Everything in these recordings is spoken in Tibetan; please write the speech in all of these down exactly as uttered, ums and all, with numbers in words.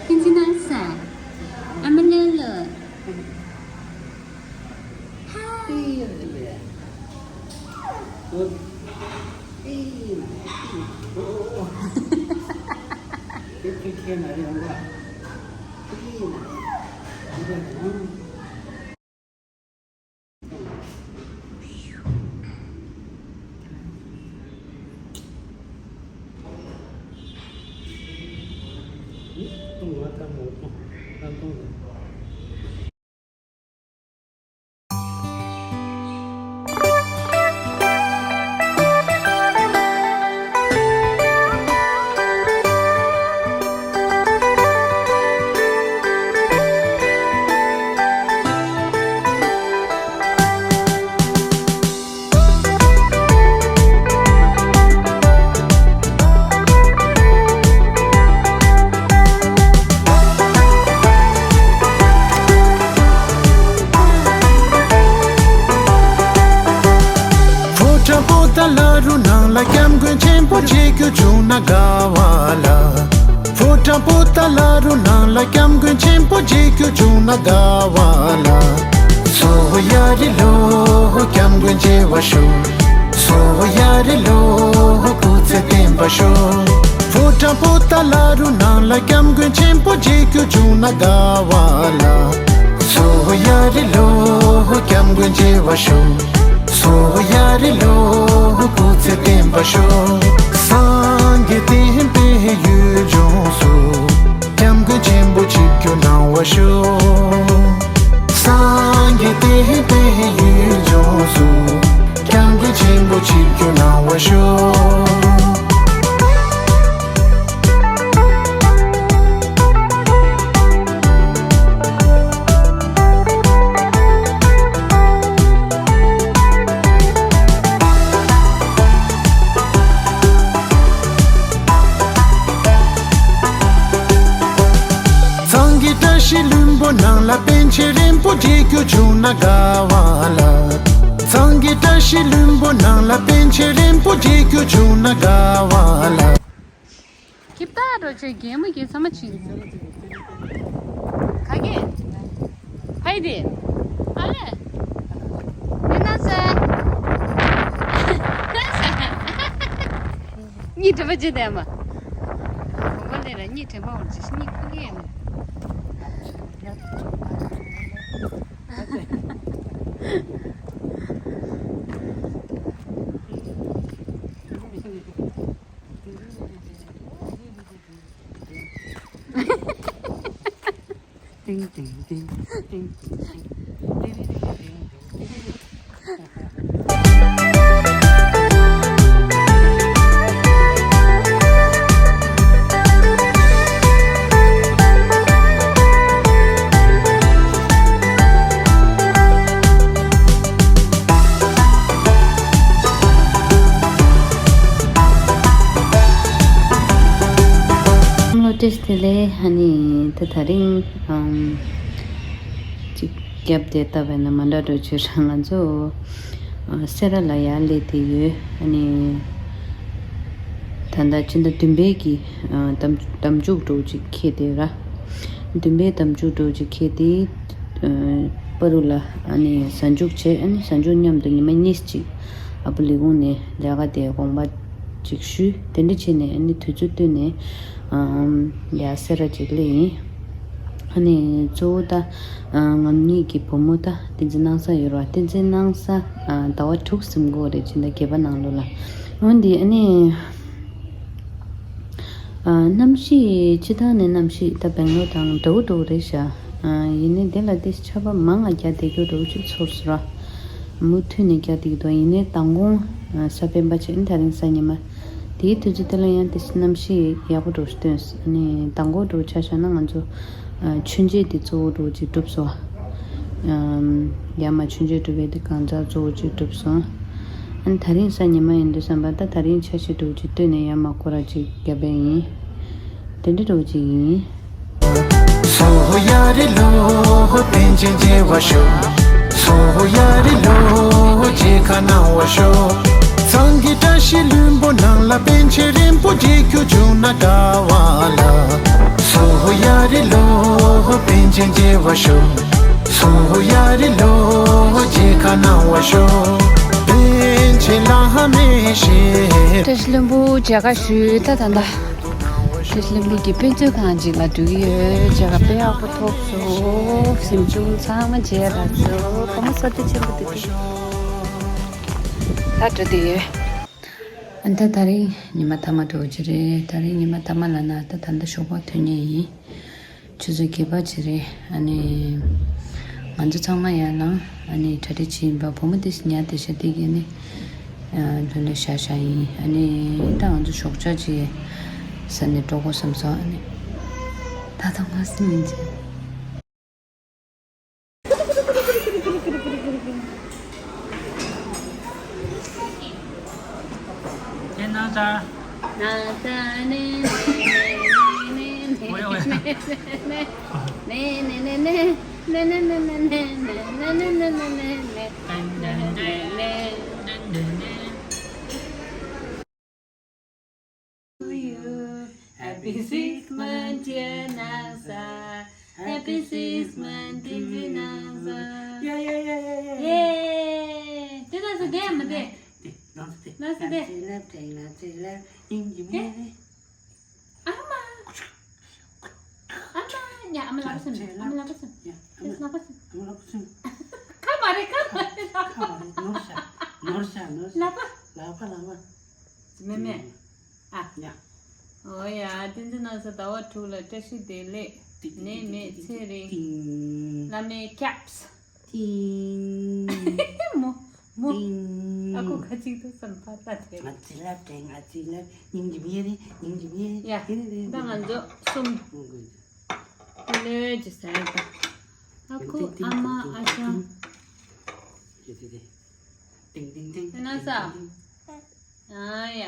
བསྟན་འཛིན་སྣང་ས། ཨ་མ་ལོ་ལོ། ཧ། ཕོ་བྲང་པོ་ཏཱ་ལ་རུ་ནང་ལ་སྐྱབས་མགོན་ཆེན་པོ་མཇལ་རྒྱུ་བྱུང་ན་དགའ་བ་ལ། ཕོ་བྲང་པོ་ཏཱ་ལ་རུ་ནང་ལ་སྐྱབས་མགོན་ཆེན་པོ་མཇལ་རྒྱུ་བྱུང་ན་དགའ་བ་ལ། སོ་ཡ་རི་ལོ་སྐྱབས་མགོན་མཇལ་བར་ཤོག་སོ་ཡ་རི་ལོ་སྐུ་ཚེ་བརྟན་པར་ཤོག་ཕོ་བྲང་པོ་ཏཱ་ལ་རུ་ནང་ལ་སྐྱབས་མགོན་ཆེན་པོ་མཇལ་རྒྱུ་བྱུང་ན་དགའ་བ་ལ། སོ་ཡ་རི་ལོ་སྐྱབས་མགོན་མཇལ་བར་ཤོག་སོ་ཡ་རི་ལོ་སྐུ་ཚེ་བརྟན་པར་ཤོག་སངས་རྒྱས་བསྟན་པའི་ཡུལ་ལྗོངས་སུ། སྐྱབས་མགོན་ཆེན་པོ་ཆིབས་བསྒྱུར་གནང་བར་ཤོག་སངས་རྒྱས་བསྟན་པའི་ཡུལ་ལྗོངས་སུ། སྐྱབས་མགོན་ཆེན་པོ་ཆིབས་བསྒྱུར་གནང་བར་ཤོག་གཙང་གི་བཀྲ་ཤིས་ལྷུན་པོ་ནང་ལ་པཎ་ཆེན་རིན་པོ་ཆེ་མཇལ་རྒྱུ་བྱུང་ན་དགའ་བ་ལ། གཙང་གི་བཀྲ་ཤིས་ལྷུན་པོ་ནང་ལ་པཎ་ཆེན་རིན་པོ་ཆེ་མཇལ་རྒྱུ་བྱུང་ན་དགའ་བ་ལ། ཁྱིམ་བདག་རོ་ཆེ་རྒན་མོ་རྒན་ཚང་མ་ཆིག་ག་གེ་ཕ་ཡི་དེ་ཨ་ལེ། ཡིན་ན་ཟེ། གཉིས་དྲན་པ་ཅི་ལྡན་པ། གོམ་པ་ལས་ལ་གཉིས་དྲན་པ་འོར་ཅི་གཉིས་ཁུ་གེ་ཡིན། ཏིང་ཏིང་ཏིང་། ཏིང་ཏིང་ཏིང་། ཏིང་ཏིང་ཏིང་། ཏིང་ཏིང་ཏིང་། བློ་བཀྲ་ཤིས་བདེ་ལེགས། ཨ་ནི་ད་དེ་རིང་ཨམ་ཅིག་རྒྱབ་དེ་ལྟ་བས་ན་མ་འདྲ་འགྲོ་ཆོས་རང་ང་ཚོ་ཨ་སེ་ར་ལ་ཡར་སླེབས་དེ་ཡོད། ཨ་ནི་ད་ལྟ་ཕྱི་ཟླ་བདུན་པའི་གི་ཨ་དམ་དམ་ཕྱུག་འགྲོ་ཅིག་ཁེལ་དེ་ར། བདུན་པའི་དམ་ཕྱུག་འགྲོ་ཅིག་ཁེལ་དེ་ཨ་པ་རུ་ལ་ཨ་ནི་གཟའ་མཇུག་བྱས། ཨ་ནི་གཟའ་མཇུག་མཉམ་དུ་ཉི་མ་གཉིས་ཅིག་ཨ་པོ་ལི་ཀུང་ནས་ལས་ཀ་དེ་དགོངས་པ་ཅིག་ཞུས། དེ་འདྲ་བྱས་ནས་ཨ་ནི་དུས་ཚོད་བཏོན་ནས་ཨམ་ཡ་སེ་ར་ཅིག་སླེབས་ཡིན། ཨ་ནི་གཙོ་བོ་ད་ཨ་ང་གཉིས་ཀྱི་བུ་མོ་ད་བསྟན་འཛིན་སྣང་ས་ཡོད་ར། བསྟན་འཛིན་སྣང་ས་ཨ་ཟླ་བ་དྲུག་ཟིན་གོ་རེད་ཅིག་ད་སྐྱེས་པ་ནང་ལོ་ལ། འོན་ཏེ་ཨ་ནི་ཨ་གནམ་གཤིས་སྤྱི་བཏང་ནས་གནམ་གཤིས་ད་སྦེང་ལོར་དང་འདྲ་བོ་འདྲ་བོ་རེད་ཤག་ཨ་ཡིན་ནའི་དེ་ལ་དེ་ཆར་པ་མང་ང་རྒྱག་བསྡད་རྒྱུ་འདྲ་བོ་ཅིག་ཚོར་སོང་ར། མུ་མཐུད་ནས་རྒྱག་བསྡད་ཀྱི་འདུག་ཡིན་ནའི་མདང་དགོང་ཨ་གཟའ་སྤེན་པ་ཆེ་ཨ་ནི་དེ་རིང་གཟའ་ཉི་མ། དེའི་དུས་ཚོད་དེ་ལ་ཡང་དེ་གནམ་གཤིས་ཡག་པོ་འདྲ་བོ་ཞིག་སྟོན། ཨ་ནི་མདང་དགོང་འདྲ་བོ་ཆ་བཞག་ན་ང་ཚོ་ཨ་མཆོད་མཇལ་དེ་གཙོ་བོ་འདྲ་བོ་ཅིག་གྲུབ་སོང་། ཨམ་ཡར་མར་མཆོད་མཇལ་གྲུབ་པའི་དེ་གང་ཟག་གཙོ་བོ་ཅིག་གྲུབ་སོང་། ཨ་ནི་དེ་རིང་གཟའ་ཉི་མ་ཡིན་དུས་ཙམ་པ་ད་དེ་རིང་འཆར་གཞི་འདྲ་བོ་ཅིག་བཏོན་ནས་ཡར་མར་སྐོར་ར་ཅིག་བརྒྱབ་པ་ཡིན། དེ་འདྲ་འདྲ་བོ་ཅིག་ཡིན། ལ་པཎ་ཆེན་རིན་པོ་ཆེ་ཁྱོད་བྱུང་ན་དགའ་བ་ལ། སོ་ཡ་རི་ལོ་པཎ་ཆེན་མཇལ་བར་ཤོག་སོ་ཡ་རི་ལོ་མཇལ་ཁ་གནང་བར་ཤོག་པཎ་ཆེན་བླ་མའི་ཞལ། བཀྲ་ཤིས་ལྷུན་པོ་མཇལ་ཁ་ཞུས། ད་ད་ད། བཀྲ་ཤིས་ལྷུན་པོ་གི་དཔེ་མཛོད་ཁང་ཅིག་ལ་འགྲོ་གི་ཡོད། མཇལ་ཁ་དཔེ་ཡག་པོ་ཐོབ་སོང་། གཟིམ་ཆུང་ཚང་མ་མཇལ་རག་སོང་། བུ་མོ་བསོད་བདེ་ཆེན་པོ་འདུག་གི། ད་འགྲོ་བསྡད་ཡོད། ཨ་ད་ད་རིང་ཉི་མ་མཐའ་མ་འགྲོ་གི་རེད། ད་རིང་ཉི་མ་མཐའ་མ་ལབ་ན་ད་ད་ལྟ་ཞོགས་པ་ཐོན་མཁན་ཡིན། ཆུ་ཚོད་བརྒྱད་པ་ཅིག་རེད། ཨ་ནི་ང་ཚོ་ཚང་མ་ཡར་ལངས། ཨ་ནི་གྲ་སྒྲིག་བྱེད་ཡིན་པ། བུ་མོ་དེ་ཉལ་བསྡད་ཤག་དེ་གས་ནི་ལྷོད་ལྷོད་ཤག་ཤག་ཡིན། ཨ་ནི་ད་ང་ཚོ་ཞོགས་ཇ་ཅིག་ཟ་ནས་འགྲོ་དགོས་བསམ་སོང་། ཨ་ནི་ད་ད་ང་སི་མིན་ཅི། ཁྱེད་ནང་ཚ། ནང་ཚ་ནེ་ནེ་ནེ་ནེ་ནེ་ནེ་ནེ་ནེ་ནེ་ནེ་ནེ་ནེ་ནེ་Happy six month dear Nangsa. Happy six month dear Nangsa. Yeah, yeah, yeah, yeah, yeah. Yeah. དེ་ནང་ས་དེ་མ་དེ། དེ་ནང་ས་དེ། ནང་ས་དེ། ང་ཚེ་ལབ་དེ་ང་ཚེ་ལབ་སྙིང་རྗེ་མོ་རེད། ཨ་མ། ཨ་མ། ཡ་ཨ་མ་ལག་པ་སོན། ཨ་མ་ལག་པ་སོན། ཡ་ཨ་མ་ལག་པ་སོན། ཨ་མ་ལག་པ་སོན། ཁ་མ་རེད། ཁ་མ་རེད། ཁ་མ་རེད། ནོར་ཤ། ནོར་ཤ། ནོར་ཤ། ལག་པ། ལག་པ། ལག་པ། མེ་མེ། ཨ། ཡ། ཨོ་ཡ། བསྟན་འཛིན་སྣང་ས་ཟླ་བ་དྲུག་ལ་བཀྲ་ཤིས་བདེ་ལེགས། ནད་མེད་ཚེ་རིང་། བླ་མའི་སྐྱབས། ཏིང་། མོ། མོ། ཏིང་། ཨ་ཁུ་ཁ་ཅིག་ཏུ་སམ་ཕ་ཏ་དེ། ང་ཚེ་ལབ་དྲན། ང་ཚེ་ལབ་སྙིང་རྗེ་མོ་རེད། སྙིང་རྗེ་མོ་རེད། ཡ། དེ་རེད་རེད། ད་ང་ཚོ་གསུམ། ཨོ་གོ། ལོས་ཀྱི་ཟེར་ད། ཨ་ཁུ། ཨ་མ། ཨ་ཞང་། ཏིང་ཏིང་ཏིང་། དེ་ན་ས། ཨ་ཡ།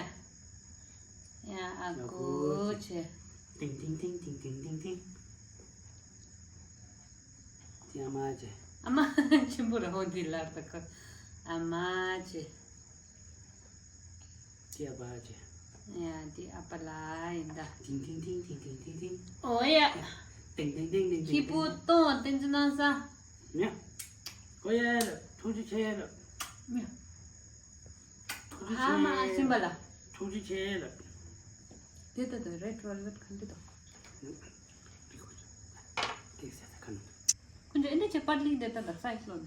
ཡ་ཨ་ཁུ་ཆེ། ཏིང་ཏིང་ཏིང་། ཏིང་ཏིང་ཏིང་ཏིང་། དེ་ཨ་མ་ཆེ། ཨ་མ་ཆེན་པོ་ར་ཧོ་འདི་ལར་ད་ཁ། ཨ་མ་ཆེ། དེ་ཨ་ཕ་ཆེ། ཡ་འདི་ཨ་ཕ་ལ་ཡིན་ད། ཏིང་ཏིང་ཏིང་། ཏིང་ཏིང་ཏིང་ཏིང་། ཨོ་ཡ། ཏིང་ཏིང་ཏིང་། ཏིང་ཏིང་། ཁྱི་པོ་གཏོང་བསྟན་འཛིན་སྣང་ས། ཡ། ཨོ་ཡ་ལ། ཐུགས་རྗེ་ཆེ་ལ། ཡ། ཐུགས་རྗེ་ཆེ། ཨ་མ་ཨ་ཆེན་པ་ལ། ཐུགས་རྗེ་ཆེ་ལ། དེ་ལྟ་དང་རེད་ཝེལ་ཝེཊ་གང་འདྲ་དང་། ཁོང་ཚོ་ཨེ་འདྲ་ཅིག་པར་ལིང་དེ་ལྟ་དང་སའི་ཀློན།